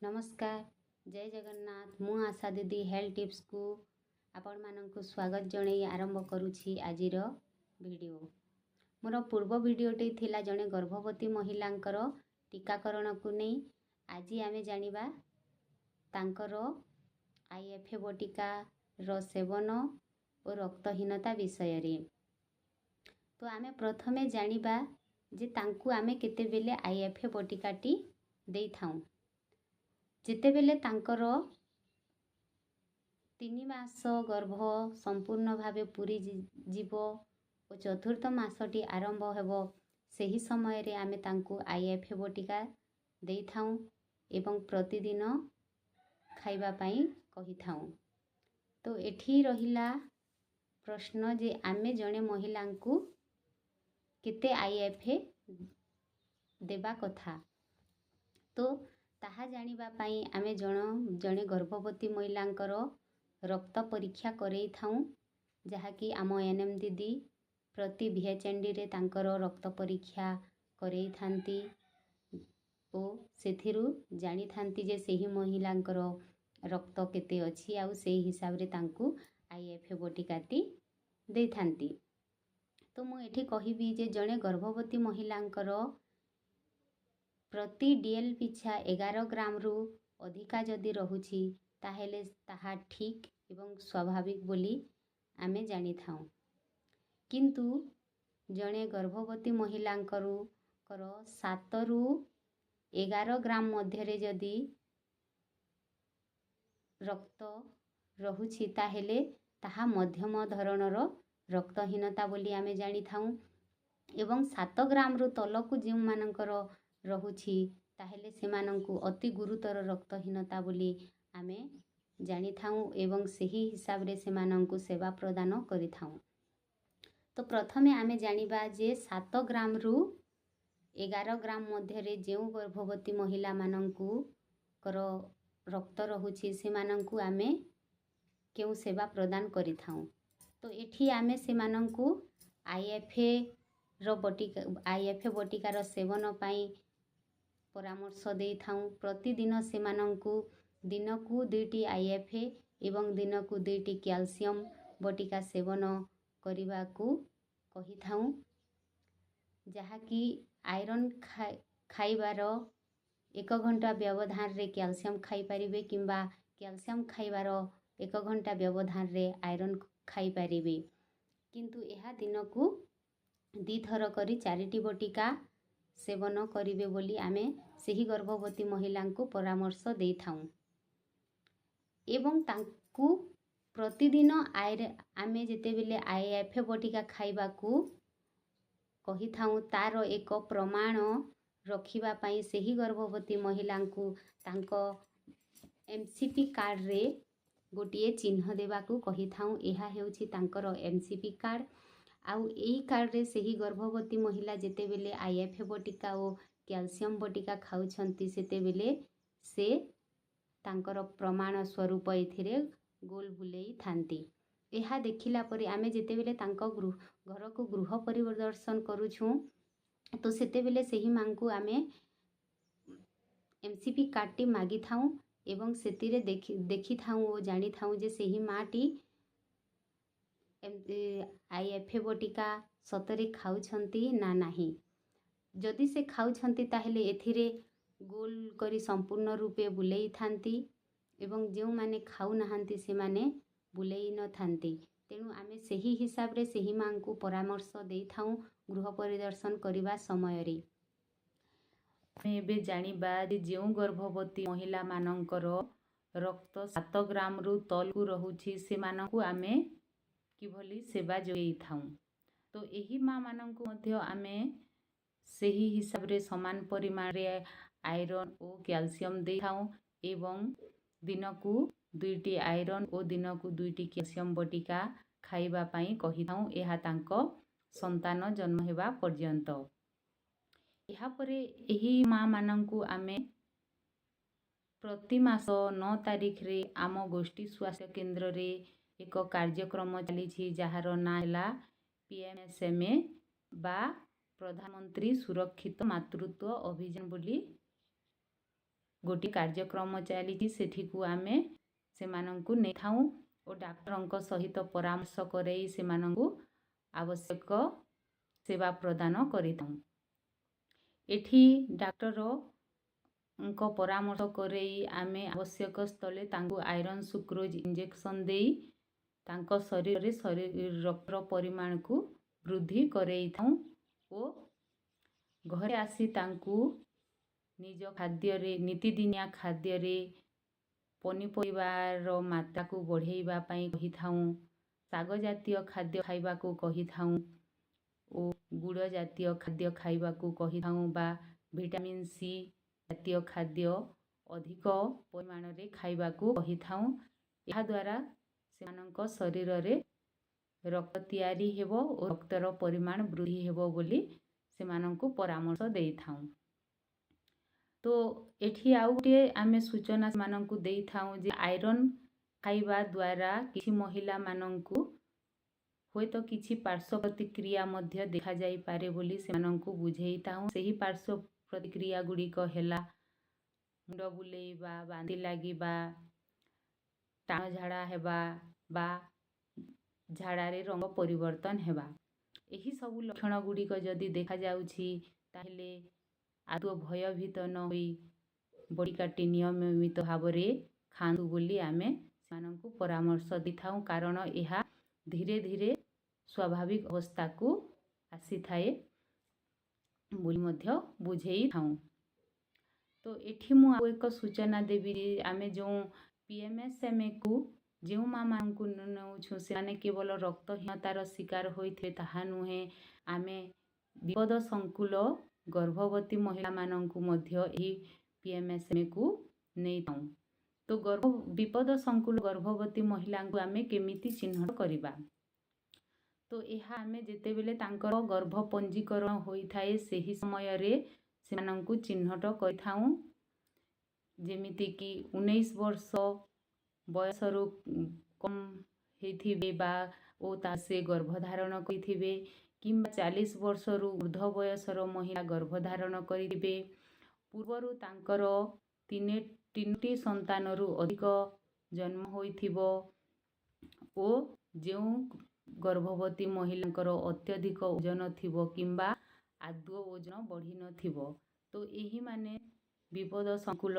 ନମସ୍କାର, ଜୟ ଜଗନ୍ନାଥ। ମୁଁ ଆଶା ଦିଦି ହେଲ୍ଥ ଟିପ୍ସକୁ ଆପଣମାନଙ୍କୁ ସ୍ୱାଗତ ଜଣାଇ ଆରମ୍ଭ କରୁଛି ଆଜିର ଭିଡ଼ିଓ। ମୋର ପୂର୍ବ ଭିଡ଼ିଓଟି ଥିଲା ଜଣେ ଗର୍ଭବତୀ ମହିଳାଙ୍କର ଟୀକାକରଣକୁ ନେଇ। ଆଜି ଆମେ ଜାଣିବା ତାଙ୍କର IFA ବଟିକାର ସେବନ ଓ ରକ୍ତହୀନତା ବିଷୟରେ। ତ ଆମେ ପ୍ରଥମେ ଜାଣିବା ଯେ ତାଙ୍କୁ ଆମେ କେତେବେଳେ IFA ବଟିକାଟି ଦେଇଥାଉଁ। ଯେତେବେଳେ ତାଙ୍କର 3 ମାସ ଗର୍ଭ ସମ୍ପୂର୍ଣ୍ଣ ଭାବେ ପୂରି ଯିବ ଓ ଚତୁର୍ଥ ମାସଟି ଆରମ୍ଭ ହେବ, ସେହି ସମୟରେ ଆମେ ତାଙ୍କୁ IFA ବଟିକା ଦେଇଥାଉଁ ଏବଂ ପ୍ରତିଦିନ ଖାଇବା ପାଇଁ କହିଥାଉଁ। ତ ଏଠି ରହିଲା ପ୍ରଶ୍ନ ଯେ ଆମେ ଜଣେ ମହିଳାଙ୍କୁ କେତେ IFA ଦେବା କଥା? ତ ତାହା ଜାଣିବା ପାଇଁ ଆମେ ଜଣେ ଗର୍ଭବତୀ ମହିଳାଙ୍କର ରକ୍ତ ପରୀକ୍ଷା କରେଇଥାଉଁ, ଯାହାକି ଆମ ANM ଦିଦି ପ୍ରତି VHNDରେ ତାଙ୍କର ରକ୍ତ ପରୀକ୍ଷା କରେଇଥାନ୍ତି ଓ ସେଥିରୁ ଜାଣିଥାନ୍ତି ଯେ ସେହି ମହିଳାଙ୍କର ରକ୍ତ କେତେ ଅଛି ଆଉ ସେଇ ହିସାବରେ ତାଙ୍କୁ IFA ବଟିକାଟି ଦେଇଥାନ୍ତି। ତ ମୁଁ ଏଠି କହିବି ଯେ ଜଣେ ଗର୍ଭବତୀ ମହିଳାଙ୍କର ପ୍ରତି DL ପିଛା 11 ଗ୍ରାମରୁ ଅଧିକା ଯଦି ରହୁଛି, ତାହେଲେ ତାହା ଠିକ୍ ଏବଂ ସ୍ୱାଭାବିକ ବୋଲି ଆମେ ଜାଣିଥାଉଁ। କିନ୍ତୁ ଜଣେ ଗର୍ଭବତୀ ମହିଳାଙ୍କର 7ରୁ 11 ଗ୍ରାମ ମଧ୍ୟରେ ଯଦି ରକ୍ତ ରହୁଛି, ତାହେଲେ ତାହା ମଧ୍ୟମ ଧରଣର ରକ୍ତହୀନତା ବୋଲି ଆମେ ଜାଣିଥାଉଁ ଏବଂ 7 ଗ୍ରାମରୁ ତଳକୁ ଯେଉଁମାନଙ୍କର ରହୁଛି, ତାହେଲେ ସେମାନଙ୍କୁ ଅତି ଗୁରୁତର ରକ୍ତହୀନତା ବୋଲି ଆମେ ଜାଣିଥାଉଁ ଏବଂ ସେହି ହିସାବରେ ସେମାନଙ୍କୁ ସେବା ପ୍ରଦାନ କରିଥାଉଁ। ତ ପ୍ରଥମେ ଆମେ ଜାଣିବା ଯେ 7 ଗ୍ରାମରୁ 11 ଗ୍ରାମ ମଧ୍ୟରେ ଯେଉଁ ଗର୍ଭବତୀ ମହିଳାମାନଙ୍କୁଙ୍କର ରକ୍ତ ରହୁଛି, ସେମାନଙ୍କୁ ଆମେ କେଉଁ ସେବା ପ୍ରଦାନ କରିଥାଉଁ। ତ ଏଠି ଆମେ ସେମାନଙ୍କୁ IFAର ବଟିକା, IFA ବଟିକାର ସେବନ ପାଇଁ ପରାମର୍ଶ ଦେଇଥାଉଁ। ପ୍ରତିଦିନ ସେମାନଙ୍କୁ ଦିନକୁ ଦୁଇଟି IFA ଏବଂ ଦିନକୁ ଦୁଇଟି କ୍ୟାଲସିୟମ୍ ବଟିକା ସେବନ କରିବାକୁ କହିଥାଉଁ, ଯାହାକି ଆଇରନ୍ ଖାଇବାର ଏକ ଘଣ୍ଟା ବ୍ୟବଧାନରେ କ୍ୟାଲସିୟମ୍ ଖାଇପାରିବେ କିମ୍ବା କ୍ୟାଲସିୟମ୍ ଖାଇବାର ଏକ ଘଣ୍ଟା ବ୍ୟବଧାନରେ ଆଇରନ୍ ଖାଇପାରିବେ। କିନ୍ତୁ ଏହା ଦିନକୁ ଦୁଇଥର କରି ଚାରିଟି ବଟିକା ସେବନ କରିବେ ବୋଲି ଆମେ ସେହି ଗର୍ଭବତୀ ମହିଳାଙ୍କୁ ପରାମର୍ଶ ଦେଇଥାଉଁ। ଏବଂ ତାଙ୍କୁ ପ୍ରତିଦିନ ଆମେ ଯେତେବେଳେ IFA ବଟିକା ଖାଇବାକୁ କହିଥାଉଁ, ତା'ର ଏକ ପ୍ରମାଣ ରଖିବା ପାଇଁ ସେହି ଗର୍ଭବତୀ ମହିଳାଙ୍କୁ ତାଙ୍କ MCP କାର୍ଡ଼ରେ ଗୋଟିଏ ଚିହ୍ନ ଦେବାକୁ କହିଥାଉଁ। ଏହା ହେଉଛି ତାଙ୍କର MCP card. ଆଉ ଏଇ କାର୍ଡ଼ରେ ସେହି ଗର୍ଭବତୀ ମହିଳା ଯେତେବେଳେ IFA ବଟିକା ଓ କ୍ୟାଲସିୟମ୍ ବଟିକା ଖାଉଛନ୍ତି, ସେତେବେଳେ ସେ ତାଙ୍କର ପ୍ରମାଣ ସ୍ୱରୂପ ଏଥିରେ ଗୋଲ ବୁଲେଇଥାନ୍ତି। ଏହା ଦେଖିଲା ପରେ ଆମେ ଯେତେବେଳେ ତାଙ୍କ ଘରକୁ ଗୃହ ପରିଦର୍ଶନ କରୁଛୁଁ, ତ ସେତେବେଳେ ସେହି ମାଙ୍କୁ ଆମେ MCP କାର୍ଡ଼ଟି ମାଗିଥାଉଁ ଏବଂ ସେଥିରେ ଦେଖିଥାଉଁ ଓ ଜାଣିଥାଉଁ ଯେ ସେହି ମାଟି IFA ବଟିକା ସତରେ ଖାଉଛନ୍ତି ନା ନାହିଁ। ଯଦି ସେ ଖାଉଛନ୍ତି, ତାହେଲେ ଏଥିରେ ଗୋଲ କରି ସମ୍ପୂର୍ଣ୍ଣ ରୂପେ ବୁଲେଇଥାନ୍ତି ଏବଂ ଯେଉଁମାନେ ଖାଉନାହାନ୍ତି, ସେମାନେ ବୁଲେଇ ନଥାନ୍ତି। ତେଣୁ ଆମେ ସେହି ହିସାବରେ ସେହି ମାଙ୍କୁ ପରାମର୍ଶ ଦେଇଥାଉଁ ଗୃହ ପରିଦର୍ଶନ କରିବା ସମୟରେ। ଆମେ ଏବେ ଜାଣିବା ଯେ ଯେଉଁ ଗର୍ଭବତୀ ମହିଳାମାନଙ୍କର ରକ୍ତ 7 ଗ୍ରାମରୁ ତଳକୁ ରହୁଛି, ସେମାନଙ୍କୁ ଆମେ କିଭଳି ସେବା ଯୋଗାଇଥାଉଁ। ତ ଏହି ମାଆମାନଙ୍କୁ ମଧ୍ୟ ଆମେ ସେହି ହିସାବରେ ସମାନ ପରିମାଣରେ ଆଇରନ୍ ଓ କ୍ୟାଲସିୟମ୍ ଦେଇଥାଉଁ ଏବଂ ଦିନକୁ ଦୁଇଟି ଆଇରନ୍ ଓ ଦିନକୁ ଦୁଇଟି କ୍ୟାଲସିୟମ୍ ବଟିକା ଖାଇବା ପାଇଁ କହିଥାଉଁ, ଏହା ତାଙ୍କ ସନ୍ତାନ ଜନ୍ମ ହେବା ପର୍ଯ୍ୟନ୍ତ। ଏହାପରେ ଏହି ମାଆମାନଙ୍କୁ ଆମେ ପ୍ରତି ମାସ 9 ତାରିଖରେ ଆମ ଗୋଷ୍ଠୀ ସ୍ୱାସ୍ଥ୍ୟ କେନ୍ଦ୍ରରେ ଏକ କାର୍ଯ୍ୟକ୍ରମ ଚାଲିଛି, ଯାହାର ନାଁ ହେଲା PMSMA ବା ପ୍ରଧାନମନ୍ତ୍ରୀ ସୁରକ୍ଷିତ ମାତୃତ୍ୱ ଅଭିଯାନ ବୋଲି। ଗୋଟିଏ କାର୍ଯ୍ୟକ୍ରମ ଚାଲିଛି, ସେଠିକୁ ଆମେ ସେମାନଙ୍କୁ ନେଇଥାଉଁ ଓ ଡାକ୍ତରଙ୍କ ସହିତ ପରାମର୍ଶ କରେଇ ସେମାନଙ୍କୁ ଆବଶ୍ୟକ ସେବା ପ୍ରଦାନ କରିଥାଉଁ। ଏଠି ଡାକ୍ତରଙ୍କ ପରାମର୍ଶ କରେଇ ଆମେ ଆବଶ୍ୟକ ସ୍ଥଳେ ତାଙ୍କୁ ଆଇରନ୍ ସୁକ୍ରୋଜ୍ ଇଞ୍ଜେକ୍ସନ୍ ଦେଇ ତାଙ୍କ ଶରୀରରେ ରକ୍ତର ପରିମାଣକୁ ବୃଦ୍ଧି କରେଇଥାଉଁ ଓ ଘରେ ଆସି ତାଙ୍କୁ ନିଜ ଖାଦ୍ୟରେ, ନିତିଦିନିଆ ଖାଦ୍ୟରେ ପନିପରିବାର ମାତ୍ରାକୁ ବଢ଼େଇବା ପାଇଁ କହିଥାଉଁ, ଶାଗ ଜାତୀୟ ଖାଦ୍ୟ ଖାଇବାକୁ କହିଥାଉଁ ଓ ଗୁଡ଼ ଜାତୀୟ ଖାଦ୍ୟ ଖାଇବାକୁ କହିଥାଉଁ ବା ଭିଟାମିନ୍ ସି ଜାତୀୟ ଖାଦ୍ୟ ଅଧିକ ପରିମାଣରେ ଖାଇବାକୁ କହିଥାଉଁ। ଏହାଦ୍ୱାରା ସେମାନଙ୍କ ଶରୀରରେ ରକ୍ତ ତିଆରି ହେବ ଓ ରକ୍ତର ପରିମାଣ ବୃଦ୍ଧି ହେବ ବୋଲି ସେମାନଙ୍କୁ ପରାମର୍ଶ ଦେଇଥାଉଁ। ତ ଏଠି ଆଉ ଗୋଟିଏ ଆମେ ସୂଚନା ସେମାନଙ୍କୁ ଦେଇଥାଉଁ ଯେ ଆଇରନ୍ ଖାଇବା ଦ୍ୱାରା କିଛି ମହିଳାମାନଙ୍କୁ ହୁଏତ କିଛି ପାର୍ଶ୍ୱ ପ୍ରତିକ୍ରିୟା ମଧ୍ୟ ଦେଖାଯାଇପାରେ ବୋଲି ସେମାନଙ୍କୁ ବୁଝେଇଥାଉଁ। ସେହି ପାର୍ଶ୍ୱ ପ୍ରତିକ୍ରିୟା ଗୁଡ଼ିକ ହେଲା ମୁଣ୍ଡ ବୁଲେଇବା, ବାନ୍ତି ଲାଗିବା, ଟାଣ ଝାଡ଼ା ହେବା ବା ଝାଡ଼ାରେ ରଙ୍ଗ ପରିବର୍ତ୍ତନ ହେବା। ଏହିସବୁ ଲକ୍ଷଣ ଗୁଡ଼ିକ ଯଦି ଦେଖାଯାଉଛି, ତାହେଲେ ଆଦୌ ଭୟଭୀତ ନ ହୋଇ ବଟିକାଟି ନିୟମିତ ଭାବରେ ଖାଆନ୍ତୁ ବୋଲି ଆମେ ସେମାନଙ୍କୁ ପରାମର୍ଶ ଦେଇଥାଉଁ, କାରଣ ଏହା ଧୀରେ ଧୀରେ ସ୍ୱାଭାବିକ ଅବସ୍ଥାକୁ ଆସିଥାଏ ବୋଲି ମଧ୍ୟ ବୁଝେଇଥାଉଁ। ତ ଏଠି ମୁଁ ଆଉ ଏକ ସୂଚନା ଦେବି ଯେ ଆମେ ଯେଉଁ ପିଏମ୍ଏସ୍ଏମ୍ଏକୁ ଯେଉଁ ମାଆମାନଙ୍କୁ ନେଉଛୁ, ସେମାନେ କେବଳ ରକ୍ତହୀନତାର ଶିକାର ହୋଇଥିବେ ତାହା ନୁହେଁ, ଆମେ ବିପଦ ସଂକୁଳ ଗର୍ଭବତୀ ମହିଳାମାନଙ୍କୁ ମଧ୍ୟ ଏହି ପିଏମ୍ଏସ୍ଏମ୍ଏକୁ ନେଇଥାଉଁ। ତ ବିପଦ ସଂକୁଳ ଗର୍ଭବତୀ ମହିଳାଙ୍କୁ ଆମେ କେମିତି ଚିହ୍ନଟ କରିବା? ତ ଏହା ଆମେ ଯେତେବେଳେ ତାଙ୍କର ଗର୍ଭ ପଞ୍ଜୀକରଣ ହୋଇଥାଏ, ସେହି ସମୟରେ ସେମାନଙ୍କୁ ଚିହ୍ନଟ କରିଥାଉଁ। ଯେମିତିକି 19 ବର୍ଷ ବୟସରୁ କମ୍ ହେଇଥିବେ ବା ଓ ତା ସେ ଗର୍ଭଧାରଣ କରିଥିବେ, କିମ୍ବା 40 ବର୍ଷରୁ ଉର୍ଦ୍ଧ୍ୱ ବୟସର ମହିଳା ଗର୍ଭଧାରଣ କରିଥିବେ, ପୂର୍ବରୁ ତାଙ୍କର ତିନୋଟି ସନ୍ତାନରୁ ଅଧିକ ଜନ୍ମ ହୋଇଥିବ ଓ ଯେଉଁ ଗର୍ଭବତୀ ମହିଳାଙ୍କର ଅତ୍ୟଧିକ ଓଜନ ଥିବ କିମ୍ବା ଆଦୌ ଓଜନ ବଢ଼ିନଥିବ। ତ ଏହିମାନେ ବିପଦ ସଂକୁଳ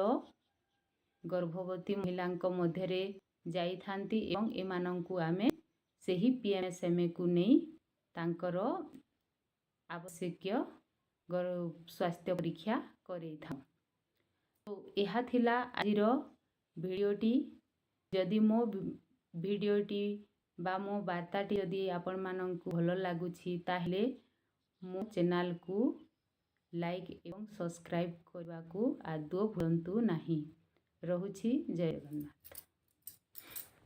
ଗର୍ଭବତୀ ମହିଳାଙ୍କ ମଧ୍ୟରେ ଯାଇଥାନ୍ତି ଏବଂ ଏମାନଙ୍କୁ ଆମେ ସେହି ପିଏମ୍ଏସ୍ଏମ୍ଏକୁ ନେଇ ତାଙ୍କର ଆବଶ୍ୟକୀୟ ସ୍ୱାସ୍ଥ୍ୟ ପରୀକ୍ଷା କରେଇଥାଉ। ତ ଏହା ଥିଲା ଆଜିର ଭିଡ଼ିଓଟି। ଯଦି ମୋ ଭିଡ଼ିଓଟି ବା ମୋ ବାର୍ତ୍ତାଟି ଯଦି ଆପଣମାନଙ୍କୁ ଭଲ ଲାଗୁଛି, ତାହେଲେ ମୋ ଚ୍ୟାନେଲକୁ ଲାଇକ୍ ଏବଂ ସବସ୍କ୍ରାଇବ୍ କରିବାକୁ ଆଦୌ ଭୁଲନ୍ତୁ ନାହିଁ। ରହୁଛି, ଜୟ ଜଗନ୍ନାଥ।